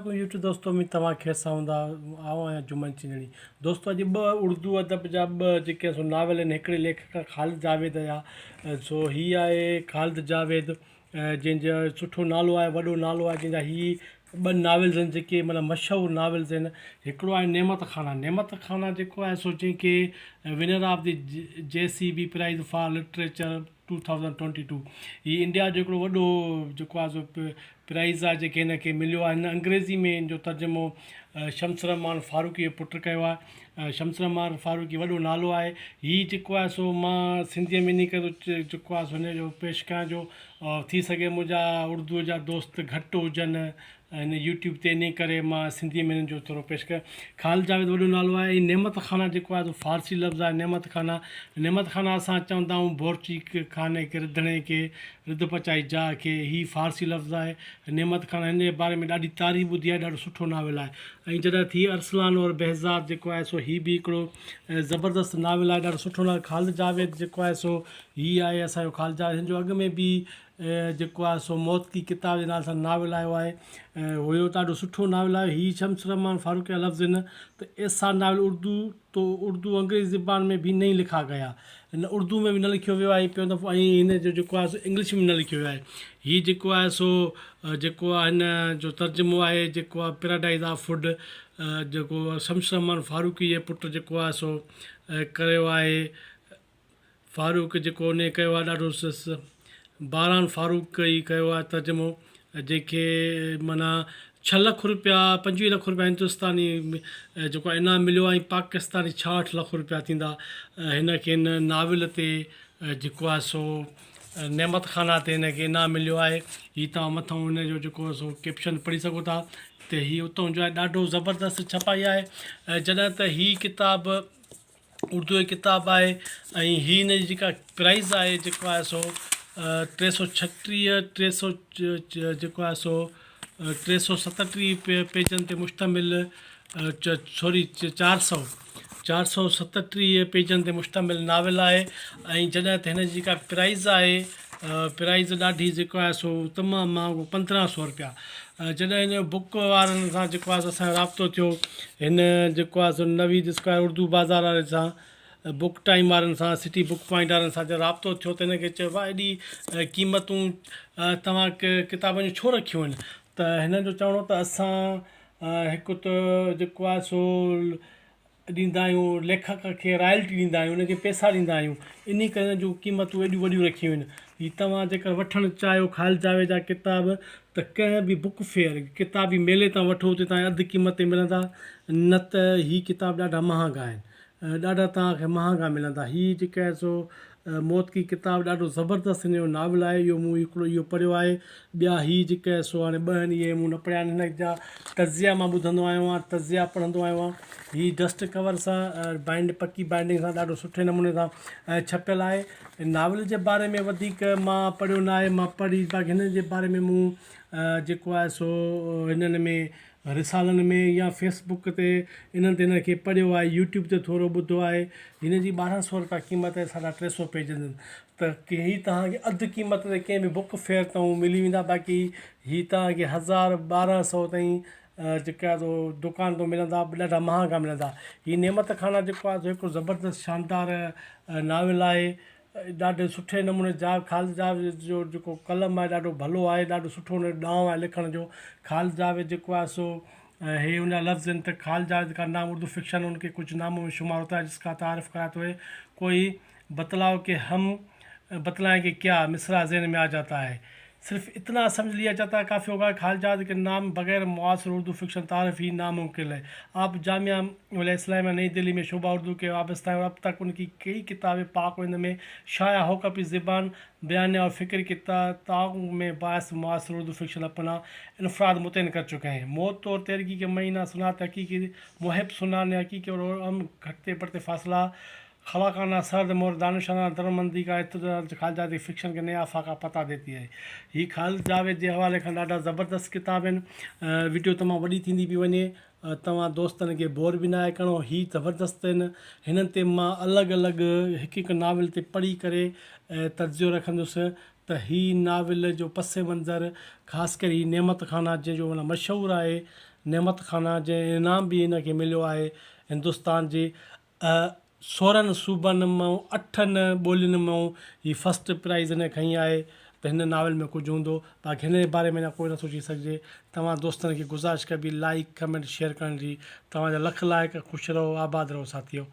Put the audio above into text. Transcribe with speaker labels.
Speaker 1: عليڪم يوٽيوب دوستو اميد توهان خير سان هوندا آئون آهيان جمن چنجڻي دوستو اڄ ٻه اردو ادب جا ٻه جيڪي سو ناول آهن هڪڙي ليکڪ خالد جاويد جا سو هي آهي خالد جاويد جنهن جو سٺو نالو آهي وڏو نالو آهي جنهن جا هي ٻه ناولز آهن جيڪي معنيٰ مشهور ناولز آهن هڪڙو آهي نعمت خانه نعمت خانه جيڪو آهي سو جنهن کي winner of the J C B prize for literature 2022 he India جو هڪڙو وڏو جيڪو آهي سو پرائز آهي جيڪي هن کي مليو آهي هن انگريزي ۾ هن جو ترجمو شمس الرحمان فاروقي جي پٽ ڪيو آهي شمس الرحمان فاروقي وڏو نالو آهي هي جيڪو آهي سو مان سنڌيء ۾ انهي ڪري جيڪو آهي سو هن جو پيش ڪيان جو ٿي سگهي منهنجا اردوء جا دوست گهٽ هجن هن يوٽيوب تي انهي ڪري مان سنڌي ۾ هن جو ٿورو پيش ڪيان. خالد جاويد وڏو نالو آهي ۽ نعمت خانه جيڪو آهي سو فارسي لفظ آهي نعمت خانه نعمت خانه اسان چوندا آهيون بورچي خاني کي رڌڻي کي رڌ پچائي جاء کي هي فارسي لفظ آهي نعمت خانه هن جي باري ۾ ڏاڍي تعريف ٻڌي آهي ڏاڍو سٺو ناول آهي ۽ جڏهن ٿي ارسلان اور بهزاد جيڪو آهي سو هي به هڪڙو زبردست ناول آهي ڏاڍو سٺو ناول خالد جاويد جيڪو آهي سو هي آهي اسان جو خالد جاويد هن جو اڳ ۾ به جيڪو آهي سو موت ڪي ڪتاب جي نالي سان ناول آيو آهي هيو ڏاڍو سٺو ناول آهي هي شمس الرحمان فاروقي جا لفظ هن ته ايسا ناول اردو تو اردو انگريزي زبان ۾ ڀي نهين لکا گيا هن اردو ۾ به نه لکيو ويو آهي پهريون دفعو ۽ هن جو جيڪو آهي سو انگلش ۾ نه لکيو ويو آهي هي جيڪو آهي سو جيڪو آهي هن جو ترجمو آهي جيڪو آهي پيراڊائز آف فوڊ جيڪو شمس الرحمان فاروقي جي پٽ جيڪو آهي سو ڪيو آهي فاروق جيڪو انهي ڪيو آهي ڏاڍو سس باران فاروق ئي ڪيو آهي ترجمو جنهن کي معنيٰ ڇهه لک روپيا 25 لک روپيا هندستاني جيڪو انعام مليو آهي ۽ پاڪستاني 66 لک روپيا ٿيندا هن کي هن ناول تي جيڪو آهي سو نعمت خانه تي هن کي انعام مليو آهي هي توهان مٿان هن جو جيڪو سو ڪيپشن پڙهي سگهو ٿا ته هي اتان جو آهي ڏاڍو زبردست ڇپائي آهي جڏهن ته هي ڪتاب اردو جو ڪتاب آهي ۽ هي هن جي جيڪا پرائز آهي جيڪو آهي سو 336 300 جيڪو آهي سو 337 پيجن تي مشتمل سوري 400 437 پيجن تي مشتمل ناول آهي ۽ جڏهن ته هن جي جيڪا پرائز آهي پرائز ڏاڍي جيڪو آهي سو تمام مهانگو 1500 روپيا جڏهن هن بڪ وارن سان جيڪو آهي سو اسان جو رابطو ٿيو هن جيڪو آهي سو نويد اسڪوائر اردو بازار واري سان بڪ ٽائيم وارن سان سٽي بڪ پوائنٽ وارن سان جڏهن رابطو ٿيو ته هن کي چيو ڀاء ايڏي قيمتون توهان ڪتابن جون ڇو رکيون آهن ته هنن جو چوڻ هو ته اسان هڪ ته جيڪو آهي سو ڏيندا آهيون ليکڪ کي رائلٽي ڏيندا آهيون ان کي پئسا ڏيندا آهيون انهي ڪري ان جون قيمتون ايڏيون وڏيون رکيون آهن هي توهان جيڪر وٺڻ چاهيو خالد جاويد جا ڪتاب ته ڪنهن به بڪ فيئر ڪتابي ميلي تان وٺو اتي توهان کي اڌ قيمت تي ملندا نه ته هي ڪتاب ڏاڍا مهانگا آهن ڏاڍا توهان کي مهانگا ملندا هي جيڪا آهي سو موت ڪي ڪتاب ڏاڍو زبردست هن جو ناول آهي اهو مون هڪڙو اهو پڙهيو آهي ٻيا هي جيڪي سو هاڻي ٻه آهن اهي مون نه پڙهيا آهن هن جا تجزيا مان ٻڌندو آيو آهيان تجزيا پڙهندو آيو آهيان هي ڊسٽ ڪور سان بائنڊ پڪي بائنڊنگ سان ڏاڍو سٺي نموني سان ڇپيل آهي ناول جي باري ۾ وڌيڪ مان پڙهيو نه آهي مان پڙهي باقي هن جي باري ۾ مون جيڪو آهي سو هنن ۾ رسالن ۾ يا فيس بڪ تي انهن تي هن کي پڙهيو آهي يوٽيوب تي ٿورو ٻڌو آهي هن جي 1200 رپيا قيمت آهي 350 پيجن ته هي توهان کي اڌ قيمت تي ڪنهن به بڪ فيئر تان ملي ويندا باقي هي توهان کي هزار 1200 تائين جيڪا سو دڪان تان ملندا ڏاڍا مهانگا ملندا هي نعمت خانه جيڪو آهي سو هڪ زبردست شاندار ناول آهي ڏاڍي سٺي نموني جا خالد جاويد جو جيڪو قلم آهي ڏاڍو ڀلو آهي ڏاڍو سٺو ان جو ڏانء آهي لکڻ جو خالد جاويد جيڪو آهي سو هي ان جا لفظ آهن ته خالد جاويد کا نام اردو فڪشن ان ڪي ڪجهه نامون ۾ شمار هوتا هي جس کا تعارف ڪراتے هوئي ڪوئي بتلاؤ ڪي هم بتلائين ڪي ڪيا مصرع ذهن ۾ آ جاتا هي صرف اتنا سمجھ ليا جاتا هي ڪافي هوگا خالد جاويد ڪي نام بغير معاصر اردو فڪشن تعارف هي ناممڪن هي آپ جامعه مليه اسلاميه نئي دهلي ۾ شعبه اردو ڪي وابسته هين اور اب تڪ ان ڪي ڪئي ڪتابين پاڪ و هند ۾ شايع هوڪر اپني زبان بيانيه اور فڪر ڪي تعاون ۾ باعث معاصر اردو فڪشن اپنا انفراد متعين ڪر چڪي هين موت اور تيرگي ڪي مهينه صنعت حقيقي محب سنان حقيقي اور ام گهٽتي بڙهتي فاصله خلاقانه سرد مهر دانشانه درمندي ڪا اطلاع خالد جاويد جي فڪشن کي نيا آفاق کا پتا ديتي هي. هي خالد جاويد جي حوالي کان ڏاڍا زبردست ڪتاب آهن. وڊيو تمام وڏي ٿيندي پئي وڃي توهان دوستن کي بور به ناهي ڪرڻو هي زبردست آهن هنن تي مان الڳ الڳ هڪ هڪ ناول تي پڙهي ڪري تجزيو رکندس ته هي ناول جو پس منظر خاص ڪري هي نعمت خانه جنهن جو معنيٰ مشهور آهي. نعمت خانه جنهن انعام به هن کي مليو آهي هندستان جي 16 صوبن مان اٺن ٻولين مان هي فرسٽ پرائز هن کنئي آهي ته هن ناول ۾ ڪجهه هوندو باقي هن جي باري ۾ اڃا ڪوئي نٿو چئي سگهجي توهان دوستن کي گذارش ڪبي لائيڪ ڪمينٽ شيئر ڪرڻ جي توهان جا لک لائق خوش رهو آباد رهو ساٿيو.